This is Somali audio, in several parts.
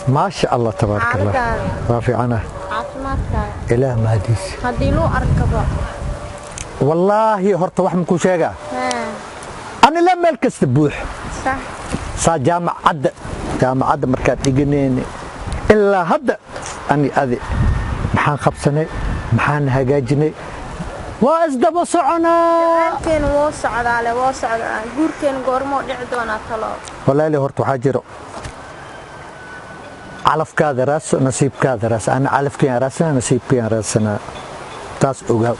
ما شاء الله تبارك الله. ما في عنه caafimaadkaaga? إله mahadiis. Haddii loo arkaba. Wallaahi horta wax makuu sheegaa, ani la meel kasta buux. Sax. Saa jaamacadda markaad dhiganayni ilaa hadda ani adi maxaan qabsanay, maxaan hagaajinay, waa isdaba soconaa. Jacaylkeenu woo socdaale, woo socdaa. Guurkeenu goormoo dhici doonaa talo? Walaali, horta waxaa jiro calafkaada raadso, nasiibkaada raadso. Ana calafkeen raadsanaa, nasiibkeen raadsanaa, taas ogaaw.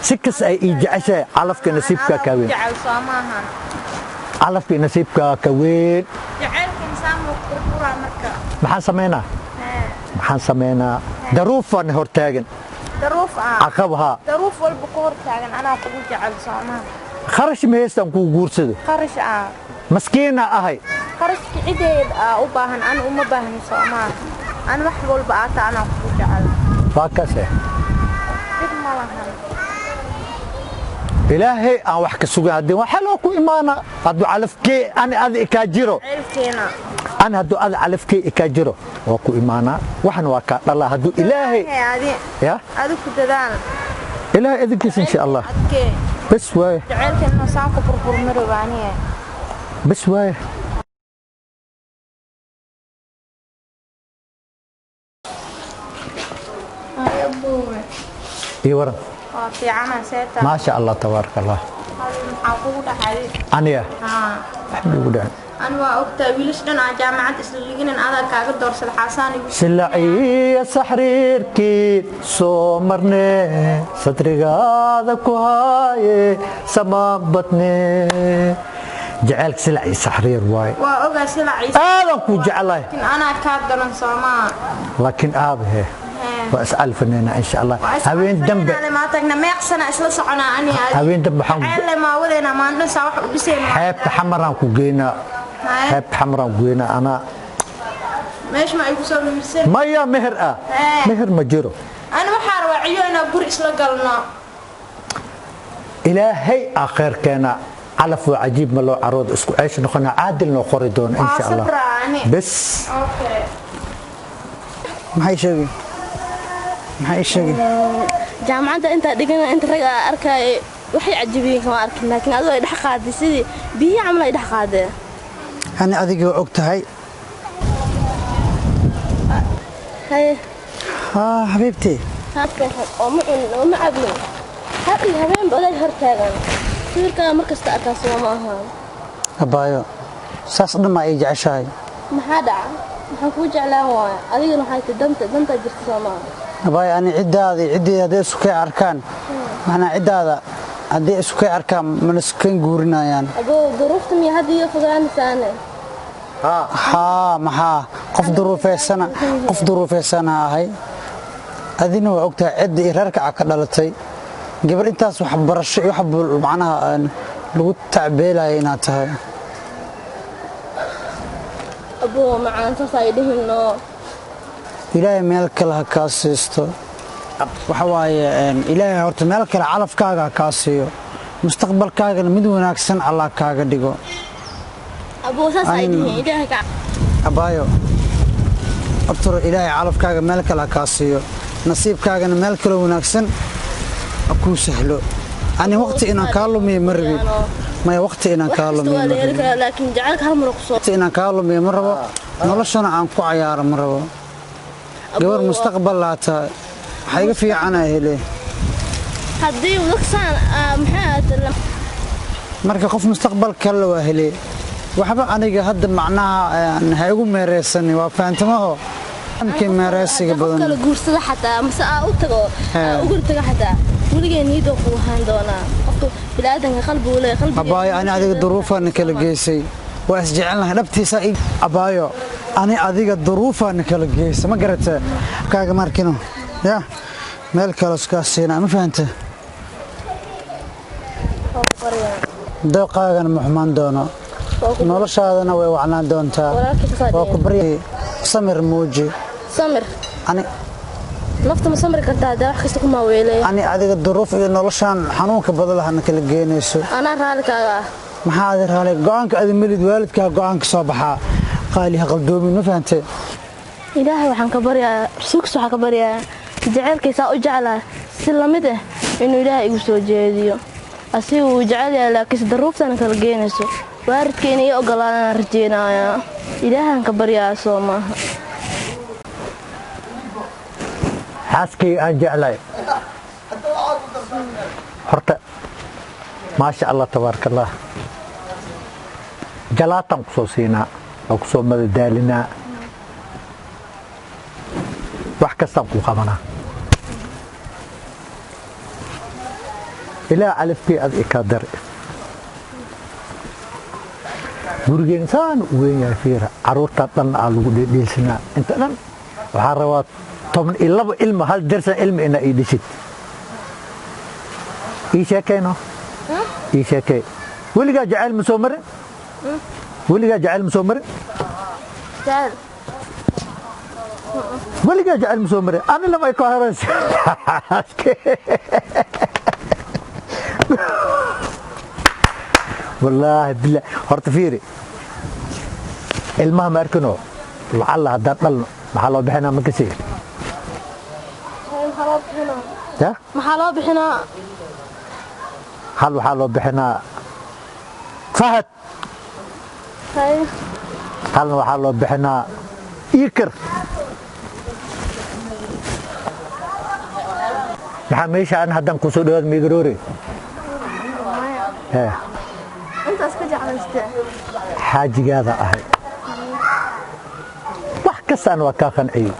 Si kas ay ii jeceshahay, calafka nasiibkaa kaa weyn. Jecel soo maahan? Calafka nasiibkaa ka weyn. Jacaylka insaan wuu burburaa marka. Maxaan samaynaa? Maxaan samaynaa? Daruufaan hortaagan. Daruuf ah? Caqab haa. Daruuf walba ku hortaagan, anaa kugu jecel soo maaha? Kharash ma haystaan kuu guursado. Qarash ah? Maskiina ahay. Qarashka cideed aa u baahan, ana uma baahni soo maaha? An wax walba aata anaa kugu jecel. Waa kaase. Dhib ma lahan. Ilaahay aan wax ka sugan haddii waxaa loo ku imaana hadduu calafkee ani adi ikaa jiro. Jacaylkeena. Ani hadduu adi calafkee ikaa jiro waa ku imaanaa, waxna waa kaa dhalaa hadduu Ilaahay. Hee, adi ya adi ku dadaal. Ilaahay idinkiis, insha Allah. Adkee. Bes waaye. Jacaylkeena saan ku burburma rabaaniye. Bes waaye. Abuwe. Ii waran. Waa fiicana, seeta? Maasha Allah, tabaaraka Allah. Maxaa kugu dhacay? Aniya? Haa. Wax ma igu dhacin. Ani waa ogtahay wiilash dhan aan jaamacad isla liginin adaa kaaga doorsada, xaasaan igu. Silaciya saxriirkii soo marne, sadrigaada ku haaye sama badne. Jaceylka silac iyo saxriir waaye. Waa ogaa silaciisa. Aadan ku jeclahay. Laakiin anaa kaa daran soomaa? Laakiin aabahe waa iscalfanayna, insha Allah, habeen dambe. Maa tagna meeqsana isla soconaa ani adi. Habeen dambe waxaan Ceelle maa wadeynaa maandhan saa wax u dhisayna. Xeebta Xamaraan ku geynaa, xeebta Xamaraan ku geynaa anaa. Meesha ma igu soo miirsan? Maya, meher ah? Hee. Meher ma jiro. Ani waxaa rabaa ciyo inaan guri isla galno. Ilaahay aa khayrkeena. Calaf waa cajiib, ma loo carooda isku ceesh noqona, caadil noo qori doono, insha Allah. Sabraa ani. Bes. Okay. Maxay sheegay? Maxay sheegay? Jaamacadda intaa dhigana, inta rag aa arkay waxay cajabiyeen kama arkin, laakiin adoo ay dhex qaaday sidii biyihii camal ay dhex qaadeen. Hani adiga waa og tahay. Haye. Haa, xabiibtii. Oo ma cunin oo ma cabnin, har iyo habeenba oday hor taagan, sawirkaa mar kasta arkaa, soo ma ahaan? Abaayo, saas dhan maa ii jeceshahay? Maxaa dhaca? Maxaan kuu jeclaan waaya? Adigana waxay tahay danta, dantaa jirta, soo maaha? Abaayo, ani ciddaada iyo ciddeeda hadday isku kay arkaan, macnaa ciddaada hadday isku kay arkaan, mana isku keen guurinayaan. Aboo, duruufta miya hadda iyo fogaanaysaane? Haa, maxaa qof duruufeysana, qof duruufeysana ahay. Adina waa ogtahay cidda iyo reerka aa ka dhalatay, gabar intaas waxbarasho iyo wax macnaha lagu tacbeelaya inaad tahay. Aboo macaan, saas ay dhihinno. Ilaahay meel kale ha kaa siisto. Waxa waaye, Ilaahay horta meel kale calafkaaga ha kaa siiyo, mustaqbalkaagana mid wanaagsan Allah kaaga dhigo. Aboo, saas ay dhihin, Ilaahay ka Abaayo, horta Ilaahay calafkaaga meel kale ha kaa siiyo, nasiibkaagana meel kale wanaagsan ha kuu sahlo. Ani waqti inaan kaa lumiyo ma rabin. Maya, waqti inaan wax kaa kasta lumiyo waa ma la heli rabin. karaa, laakiin jacaylka hal mar ku soo Waqti inaan kaa lumiyo ma rabo, noloshana aan ku cayaaro ma rabo. Gabar mustaqbal laa tahay, waxaa iga fiicanaa hele. Haddii dadka maxaa ahayd Marka qof mustaqbal kale waa hele. Waxba aniga hadda macnaha ha igu meereysanin, waa fahantimaho amkii meereysiga qof kale badan. Guursada xataa mase aa u tago, aa ugur tago xataa, weligee niyadoo kuu ahaan doonaa. Qofka biniaadanka qalbigu leeyahay, qalbiga. Abaayo, ani adiga duruufaana kala geysay, waa isjecelnahay dhabtiisa. Abaayo, ani adiga duruufaana kala geysay, ma garata? Kaaga markino ya meel kale iskaa siinaa, ma fahanta? Dooqaagana ma xumaan doono, noloshaadana way wacnaan doontaa. Waa ku barya, samir muuji. Samir. Ani Nafta ma samri kartaa haddii wax kasta ku maaweelaya? Ani adiga duruuf iyo noloshaan xanuunka badan lahana kala geynayso. Anaa raali kaaga ah. Maxaa adi raali? Go-aanka adi melid, waalidkaa go-aanka soo baxaa. Qaali, ha qaldoomin, ma fahantay? Ilaahay waxaan ka baryayaa, rasuulkiisa waxaan ka baryayaa, jaceylkiisaa u jeclaa si lamid ah inuu Ilaahay igu soo jeediyo. Asiga wuu jecel yahay, laakiinse daruuftana kala geenayso. Waalidka inay ii ogolaadaan rajeynayaa. Ilaahaan ka baryayaa, soo maaha? Xaaskay aan jeclahay horta, maasha Allah, tabaaraka Allah. Jalaataan kusoo siinaa, waa kusoo madadaalinaa, wax kastaan kuu qabanaa. Ilaa calafkii ad ikaa dari. Gurigeen saan u weyn yahay, fiira, caruurtaa dhan aa lagu dhiildhiilsanaa. Inta dhan waxaa rabaa 12 ilma, hal dersan ilma inaa ii dhisid. Ii sheekayno, ii sheekay. Weligaa jacayl ma soo marin? Weligaa jacayl ma soo marin? Jecel? Weligaa jacayl ma soo marin? Ani lama ay ka horeysa. Wallaahi billah, horta fiiri, ilmaha ma arkino. Lacalla haddaan dhalno, maxaa loo bixinaa? Ma kasii? Maxaa loo bixinaa? Ya? Maxaa loo bixinaa? Hal waxaa loo bixinaa Fahad. Haye. Halna waxaa loo bixinaa Iikar. Maxaa meesha aan haddaan kusoo dhawaad miigaroore? Hee? Intaas ka jeclaystee. Xaajigaada ahay, wax kastaan waa kaa qanciyey,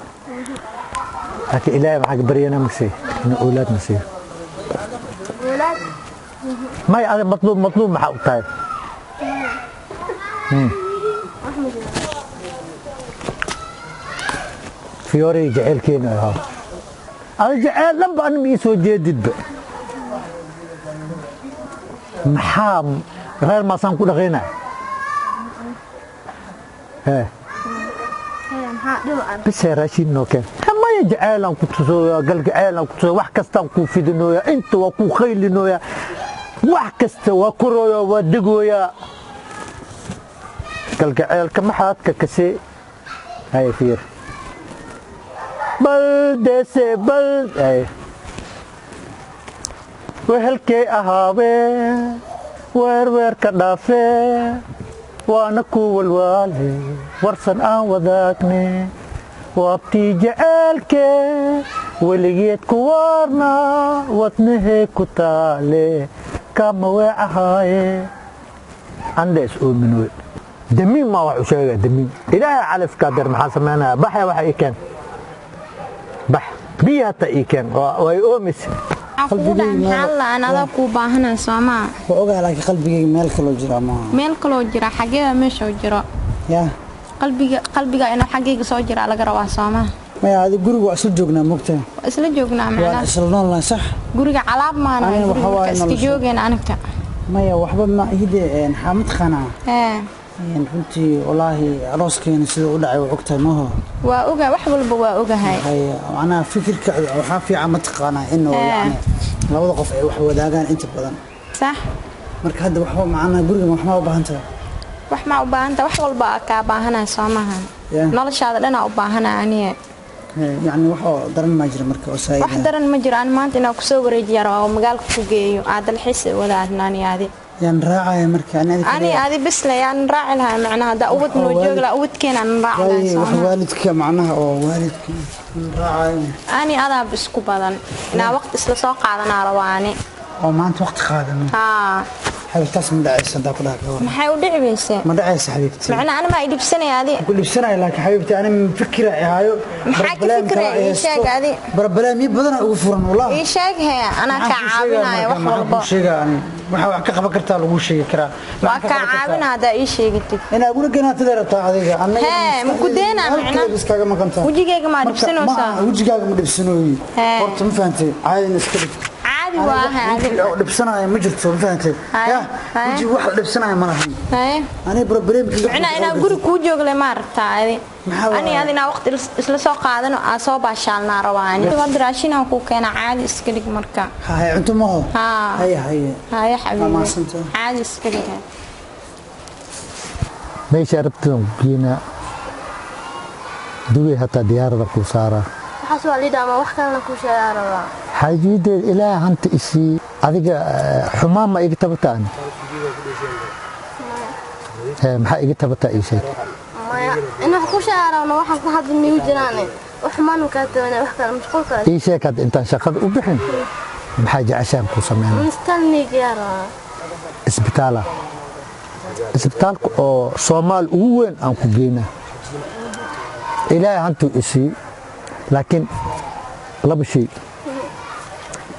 laakiin Ilaahay maxaa ka baryanaa? Mase inuu awlaad na siiyo? Walaad? May ada matluub, matluub maxaa u tahay? Wax ma jiro. Fiyoorey, jaceylkeena ahaa. Ada jaceyl dhanba anima ii soo jeedidba. Maxaa reer maasaan ku dhaqaynaa? Hee? Haye, maxaa dhib an? Bisee raashin noo keen. Maya, jaceylaan ku tusooyaa, galgaceylaan ku tusooya, wax kastaan kuu fidinooyaa, inta waa kuu qaylinooyaa, wax kasta waa korooyaa, waa degooyaa. Galgaceylka maxaad ka kasee? Haye, fiir, baldese bal. Haye, wehelkay ahaabee, weerweerka dhaafee, waana ku walwaale, warsan aan wadaagne, waabtii jaceelke weligeed ku waarna, wadnahee ku taale, kama weecahaaye. Anda is oomin wey. Damiin maa wax u sheega? Damiin Ilaahay calafkaa dar. Maxaa samaynaya? Baxa, waxa ii keen, bax, biyo hata ii keen. Way oomis. Waxaan kugu dhahay, maxaa la aan adaa kuu baahanay, soomaa? Waa ogahay, laakiin qalbigayga meel kaloo jira maaha. Meel kaloo jira? Xageeda meesha jiro? Ya? Qalbiga, qalbiga inuu xaggayga soo jiraa laga rabaa, soomaa? Maya, adi guriga waa isla joognaa, mogtahay? Waa isla joognaa. Waan macnaha isla noolnahay, sax. Guriga calaab maana. Aniga guriga waxa waaye marka iska nolosha. joogeen aniga. Maya, waxba ma hide xaamad qanaa. Hee? Runtii wallaahi arooskeena sida u dhacay waa ogtahay, maho? Waa ogahay, wax walba waa ogahay. Haye, macnaha fikirka waxaa fiican, mataqaanaa, inuu Ee. yacni labada qof ay wax wadaagaan inta badan. Sax. Marka hadda waxba macnaha guriga waxma u baahan tahay? Wax maa u baahanta? Wax walba aa kaa baahanaya, soo maahan? Ya. Noloshaada dhanaa u baahanaya aniye. Ee, yacni wax oo daran maa jira marka oo saayid? Wax daran ma jiro. Ani maanta inaa kusoo wareejiya rabaa oo magaalka ku geeyo, aa dalxiis wada aadna ani adi. Yaan raacaya marka ani adiga? Ani adi bisle yaan raaci lahaa, macnaha haddaa ubad oo noo joogi waalid- lahaa, ubadkeena aan raaci lahaa. Waaye soo wax maaha? Waalidka macnaha oo waalidka raacayo. Ani adaab isku badan inaa waqti isla soo qaadanaa rabaa ani. Oo maanta waqti qaadano? Haa. Xabiibtaas ma dhacaysa haddaa ku dhaha ka waran? Maxay u dhici weyse? Ma dhacaysa, xabiibti. Macnaa ani maa idhibsanaya adi? Ku dhibsanaya, laakiin xabiibti ani fikira ahaayo. Maxaa ka fikiraya? Ii sheeg adi. Barbalaamyo badan ugu furan wallahi. Ii sheeg hee, anaa kaa caawinaya wax maxaan walba. kuu sheegaa ani? Waxa wax ka qaban kartaa lagu sheegi karaa. Waa Maxaa ka kaa qaban kartaa? caawina haddaa ii sheegatid. Inaa guri ganaatida rabtaa adiga. Annaga Hee, ma ku deynaa halkeeda macna? iskaga maqantaa. Wejigayga maa Marka, dhibsanaysaa? ma wejigaaga ma dhibsanooyi. Hee. Horta ma fahantay? Caadina iska dhig. Caadi waa ahay adi. Oo dhibsanaya ma jirto, ma fahantay? Haye, ya haye. weji wax la dhibsanaya ma lahan. Haye. Aniga problemkayga Macnaa inaa guri kuu joogle ma rabtaa adi? Maxaa waaye? Ani adi inaa waqti isla soo qaadano, aa soo baashaalnaa rabaa ani. Hadda raashinaan kuu keena, caadi iska dhig marka. Haye, cunto maho? Haa. Haye, haye. Haye. Waa xabiibi. mahadsantahay. Caadi iska dhig. Meesha rabtaan ku geenaa. Dubay hataa diyaarada kuu saaraa. Waxaas waa liidhaa, wax kalena kuu sheegaa rabaa. Xaajiyadeed, ilaah hanta isii. Adiga xumaan ma iga tabataa ani? Maxaa iga tabataa, ii sheeg. Maya, in wax kuu sheegaa rabna, waxaan ku hadli miyu jiraane, wax xumaan kaa tabanay, wax kale mashquul kale. Ii sheeg hadda intaan shaqada u bixin, maxaa jeceshaan kuu sameynaa? Isbitaal niigayaa rabaa. Isbitaala, isbitaalka oo Soomaali ugu weyn aan ku geynaa. Ilaahay hantuu isii, laakiin laba shay,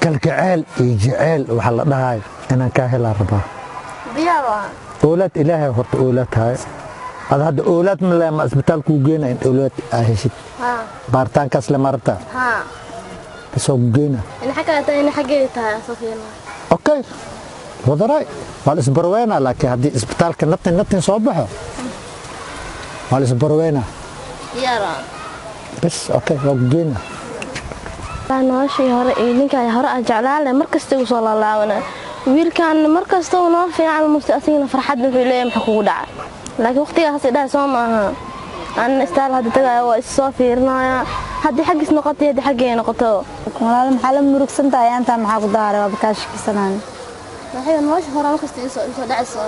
kalgaceel iyo jeceyl waxaa la dhahayo inaan kaa helaa rabaa. Diyaar waa. Oolaad ilaahay horta oolaad tahay. Ad hadda oolaad ma le, ma isbitaal kuu geynaa in oolaad aa heshid? Haa. Baaritaankaas le ma rabtaa? Haa. Basoo ku geynaa. In xaggaa tahay, in xaggeeda tahay soo fiirna. Okay, wadaray waa la isbarweynaa, laakiin haddii isbitaalka natin natin soo baxo waa la isbarweynaa. Diyaar waa. Bas, okay, waa ku geynaa. Noloshii hore iyo ninkaa hore aan jeclaan leh markasta igu soo laalaabana. Wiilkan markasta uu noo fiican muste, asigana farxad wuxuu leeyahay maxaa kugu dhacay, laakiin waqtigaas idhahay soo maaha. Anna istaal hadda tagaya, waa is soo fiirinaya, haddii xaggiis noqotay, haddii xaggee noqoto. Walaal, maxaa la murugsan tahay intaa? Maxaa ku daaray? Waa kaa shakisanaan. Maxay nolosha hore markasta isoo dhacayso?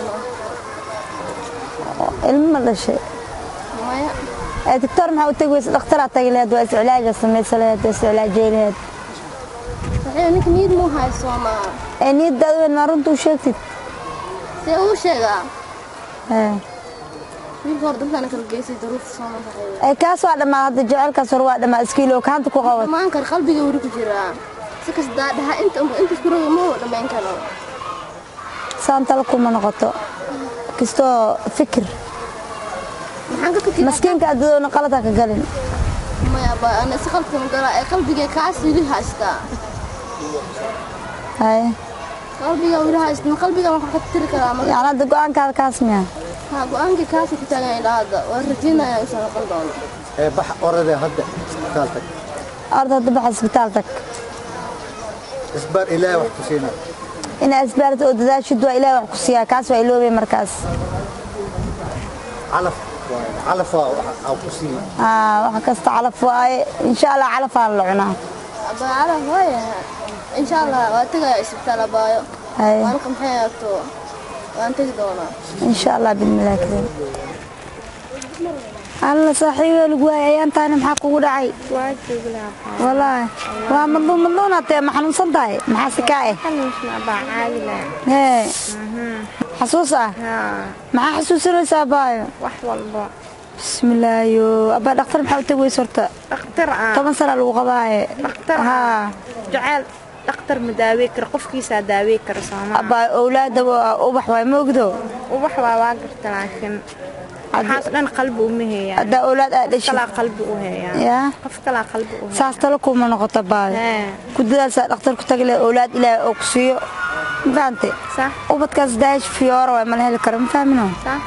Ilmo ma dhashay? Maya. Ee doctor maxaa u tagi weysa? Dhakhtaraa tagi lahayd, waa iscilaaja samaysa lahayd, waa iscilaajay lahayd. Waxay ninka niyad muu hayso maaha. Ee niyadaada weyn, maa runta u sheegtid? See uu sheegaa? Ee wiilka hore dantaana kala geysay daruufta soo maaha. Ee kaas waa dhammaa hadda, jecelkaas hore waa dhammaa, iskiilo kaanta ku qabat. Dhammaan kar qalbiga weli ku jiraa, si kastaa dhaha inta inta isku roga ma dhammayn karo. Saan talo kuma noqoto, kastoo fikir. Maxaan ka fikiraa? Maskiinka adadoona qalad ha ka galin. Maya ba, ana si qalbka galaa ee qalbiga kaas weli haystaa. Haye. Qalbiga weli haystaa, qalbiga waxaan ka tiri karaa marka. Yani hadda go-aankaada kaas miya? Ha, go-aankii kaas ku taagan ilaa hadda, waan rajaynayaa inuu soo noqon doono. Ee bax orade hadda, isbitaal tag. Orda hadda, bax isbitaal tag. Isbaar, ilaahay wax ku siinaa. Inaa isbaarta oo dadaashid waa ilaahay wax ku siiyaa, kaas waa iloobay markaas. Calaf waaye, calaf waa waxa ku siiya. Aa, wax kasta calaf waaye, insha Allah calafaa la cunaa. Abaa, calaf waayaha, insha Allah waa tagaya isbitaal abaayo. Haye. Waan ka maxay ahaato, waan tegi doonaa. Insha Allah bidmillahi kariim. Alla saaxiibee lagu waayay ayaantaani, maxaa kugu dhacay? Waa joognaa. Wallaahi waa madluun madluun hatee, ma xanuunsan tahay? Maxaa si kaa eh? Xanuunsna baa, caadi leh. Hee, xasuus ah? Haa. Maxaa xasuusanaysaa baayo? Wax walbo. Bismillaayo, abaa, dhakhtar maxaa u tagi weysa horta? Dhakhtar ah? 10 sana lagu qabaaye. Dhakhtar? Haa. Jacayl dhakhtar ma daawey karo, qofkiisaa daawey karo soomaa. Abaa, owlaada waa ubax waay, ma ogdo? Ubax waa garta, laakiin waxaas dhan qalbi uma heeyaan. Haddaa owlaad aad dhashid kalaa qalbi u heeyaan. Yaa. Qof kalaa qalbi u heeyaa. Saas talo kuma noqoto baayo. Hee. Ku dadaalsaa dhakhtar ku tagi leh, owlaad ilaahay oo ku siiyo, ma fahante? Sax. Ubadkaas daash fiyoora waay, mala heli karo, ma fahmino? Sax.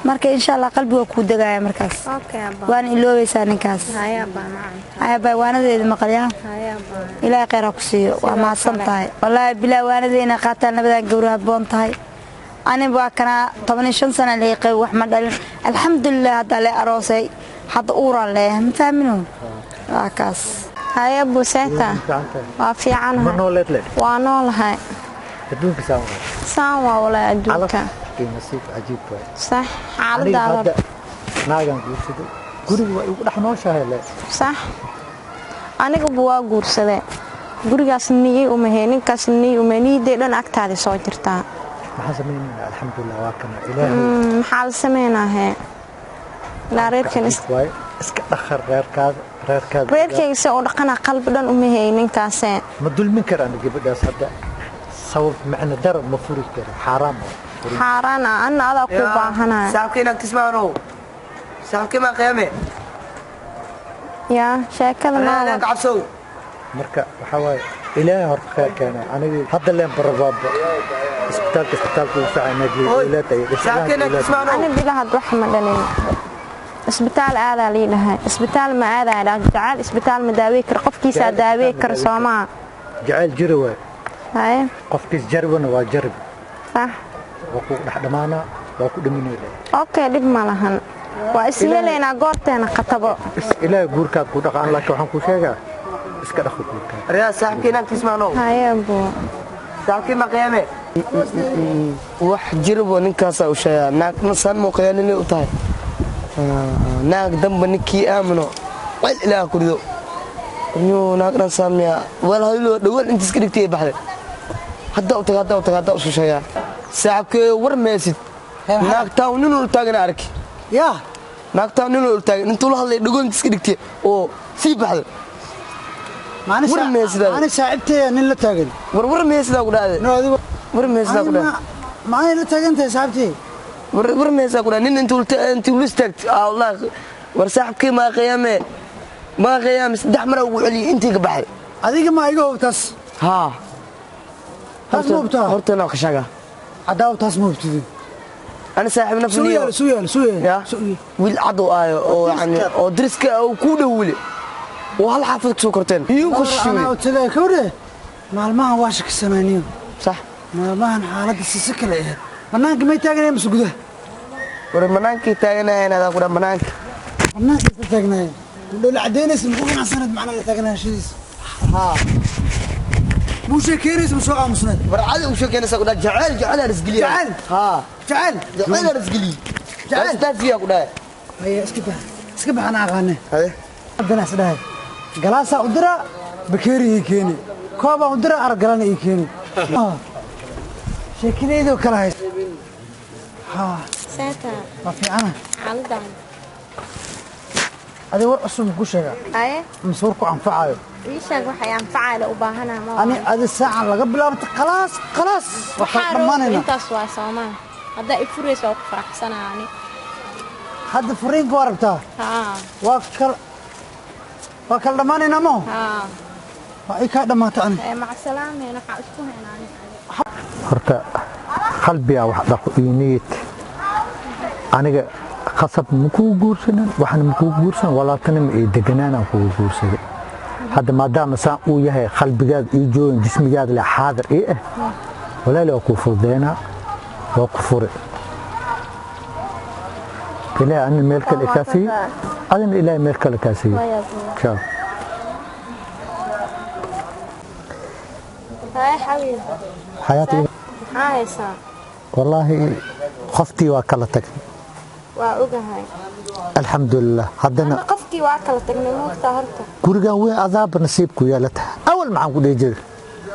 Marka insha Allah qalbiga kuu degaya markaas. Okay abaa. Waana iloobaysaa ninkaas. Haya abaa, macanta. Haya baay, waanadeeda maqalyaa. Haya abaa. Ilaahay khayr ha ku siiyo, waa mahadsan tahay. Wallaahi bilaa waanadeena qaataan labadan gawra habboon tahay. Ani waa kanaa 15 sana leeqay, wax ma dhalin, alxamdulilah. Haddaa lee aroosay, hadda uuraan leeyahay, ma fahmino? Waa kaas. Haya buseeta. Waa Ma fiicanahay. nooleed le? Waa noolahay. Adduunka saan waay. Saan waa walaa calaf adduunka. Iyo nasiib cajiib waay. Sax. Aniga xaaladaada. Hadda naagaan guursaday, guriga waa igu dhex nooshahay le. Sax, aniguba waa guursadee, gurigaas niyey umahey, ninkaas niyey umahey, niyadday dhan agtaada soo jirtaa. Maxaan samaynaynaa? Alxamdulilah, waa kana ilaahay. Maxaa la sameynaahe ilaa reerkan Cajiib waay, iska dhaqar reerkaada, reerkaada. Reerkayga se u dhaqanaa? Qalbi dhan umahey ninkaase. Ma dulmin karaan gabadhaas hadda, sabab macna dara ma furi karo, xaaraam waa furin. Xaaraan ah, anna adaa kuu baahanaya. Saaxiibkii inaad kismaanow, saaxiibkii maa qiyaame. Yaa sheekada anaa maala ka cabsow. Marka waxaa waaye ilaahay horta khayr keena. Aniga hadda leen barabaaba isbitaalka, isbitaalka ugu fiican nagiyo. Oy, owlaad ay dhashay. Saaxiibkii inaad kismaanow. Ani bilahad wax ma dhalin, isbitaal aadaa lii dhahay, isbitaal ma aadaa dhaa, jacaal isbitaal ma daawey karo, qofkiisaa Jacayl daawey isbitaal ma karo daawey. Soomaa. Jacayl jira waay. Haye. Qofkiis jaribana waa jarib. Sax. Waa ku dhex dhamaanaa, waa ku dhaminayla. Okay, dhib ma lahan. Waa isleeleynaa goorteena khatabo. Ilaahay guurkaad ku dhaqaan, laakiin waxaan kuu sheegaa iska dhaqo guurkaad. Aryaa saaxiibkii naagtiis maanow. Haye abuu. Saaxiibkii ma qiyaame. Wax jirbo ninkaasaa u sheegaa naagna saan muu qiyaaninay u tahay. Naag damba ninkii aamino cel ilaah ku rido. Nyuu naag dhan saamiya wal hadlo dhawal inta iska dhigtay baxday. Hadda u taga, hadda u taga, hadda u sheegaa. Saaxiibkii war meesid. Naagtaa nin uu taagan arki. Yaa naagtaa nin uu taagan intuu la hadlay dhagool inta iska dhigtay oo sii baxday. War meesid. Ani saaxiibtay nin la taagan. War meesid ku dhacday. War meesid ku dhacday. Ma ay la taagan tahay saaxiibtay? War meesid ku dhacday nin intuu la istaagtay. Allah war saaxiibkii ma qiyaame. Ma qiyaame saddex mar ugu celi intii ka baxday. Adiga ma iga hubtaas? Ha. Taas ma hubtaa? Horta naa ka sheega. Cadaaw taas ma hubtid. أنا صاحب نفسي سؤال سؤال سؤال ويل عضو آية أو يعني أو درسك أو كوده ولي وهل حافظك سكرتين ينقش شوي أنا قلت لك كوده مع واشك السنانيو صح مع حالة السكة ليه منانك ما يتاجر يمسك ده ورمنانك تاجنا هنا ذا ورمنانك منانك تاجنا لو العدين اسم مو سند معنا تاجنا شيء ها مو شكيرس مو سوق مسند برعادي وشكيرس أقول جعل جعل رزقلي جعل ها جعل جعل رزقلي جعل استاذ أقول هي اسكب أنا أغني هذا عندنا سده جلاسة أدرى بكيري يكيني كوبا أدرى أرجلان يكيني شكلي ذو كلاهيس ها ساتا ما في أنا عالدان هذا ورق اسمه كوشة أيه مصوركو أنفعه إيش waxay anfacay u baahana ma ani adi saacan laga bilaabto khalaas khalaas waxa dhamaanayna intaas waa Soomaa hada i furayso ku faraxsanaani hadda furiinka warabta ha waa kala dhamaanayna ma ha waa ay ka dhamaata ani ee mac salaameen waxa isku heynaan horta qalbiga wax dhaqo iyo niyad aniga khasab ma ku guursanan waxaan ma ku guursan walaaltana ma deganaan aan ku guursaday hadda maadaama saan uu yahay qalbigaad ii joogin jismigaad la xaadir ii ah walaal waa ku fudeena waa ku fure ilaa aan meel kale kaasi adin ilaa meel kale kaasi ciao هاي حبيبي حياتي هاي صار والله خفتي وكلتك واوغahay الحمد لله hadana qofkii waa kala tagnay moogta horta gurigan way adaab nasiibku yeelata awal maxaan ku dheejir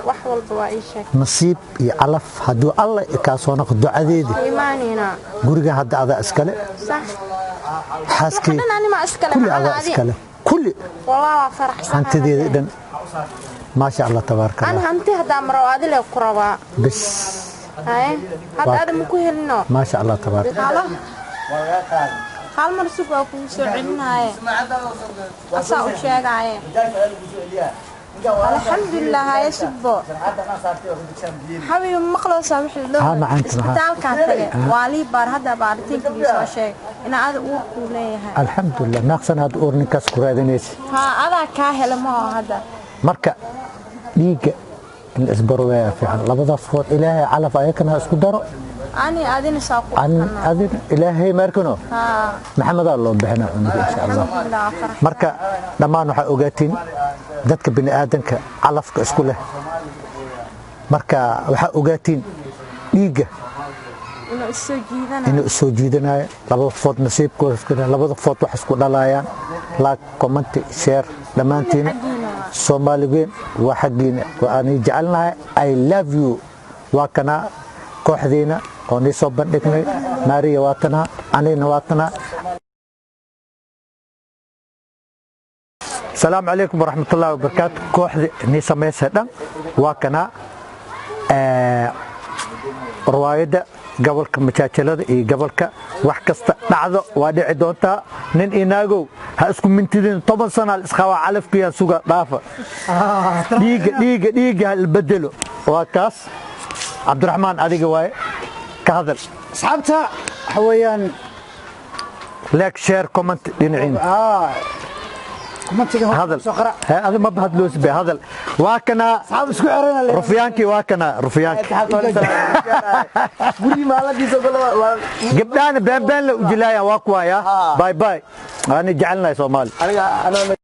wax walba waa ii sheeg nasiib iyo calaf haduu alla ka soo noqdo ducadeedii iimaanina gurigan hadda adaa iskale sax xaaskii waxaan anima iskale kulli adaa iskale kulli walaa waa faraxsan hantideeda dhan ما شاء الله تبارك الله انا hanti hada maro adile ku rabaa bas hay hada aad ma ku helino ما شاء الله تبارك الله hal mar suuq waa ku soo celinaaye asaa u sheegaaye alxamdulilah haye subo xabiib maqloosaa wixii loo isbitaalkaa tagay waa lii baar hadda baaritaankiisa soo sheeg in aad uur kuu leeyahay alxamdulilah naaqsan aad uur ninkaas ku raadinaysa haa adaa kaa hela ma oo hadda marka dhiigga in isbarweeya fiican labada food ilaahay calaf ayakana isku daro ani adina saaqo an adin ilaahay markano ha maxamed loo bixina cunuga insha Allah marka dhamaan waxa ogaatiin dadka bini aadanka calafka isku leh marka waxa ogaatiin dhiiga inuu soo jiidanayo labada food nasiibkooda isku leh labada food wax isku dhalayaan like comment share dhamaantiin Soomaaliyeed waa xaqiina waa aan jecelnahay I love you waa kana kooxdeena oo ni soo bandhignay Maria waatana anina waatana السلام عليكم ورحمة الله وبركاته kooxda ni sameysay dhan waa kana riwaayada gobolka majaajalada iyo gobolka wax kasta dhacdo waa dhici doontaa nin inaagow ha isku mintidin 10 sano isqaba calafkiya suga dhaafa dhiiga dhiiga dhiiga hal bedelo waa kaas Cabdiraxmaan adiga waaye ka hadal asxaabta waxa weeyaan like share comment dhinaciina commentiga hadal soo qara hada ma bahadloos be hadal Waa kana Asxaab isku xirana. Rufyaankii, waa kana rufyaankii. Gurigi maaladiisa. Gabdhahana been been la ujilaayaan, waa kuwaya. Bye bye, ani jecelnahay Soomaali. Aniga anaa.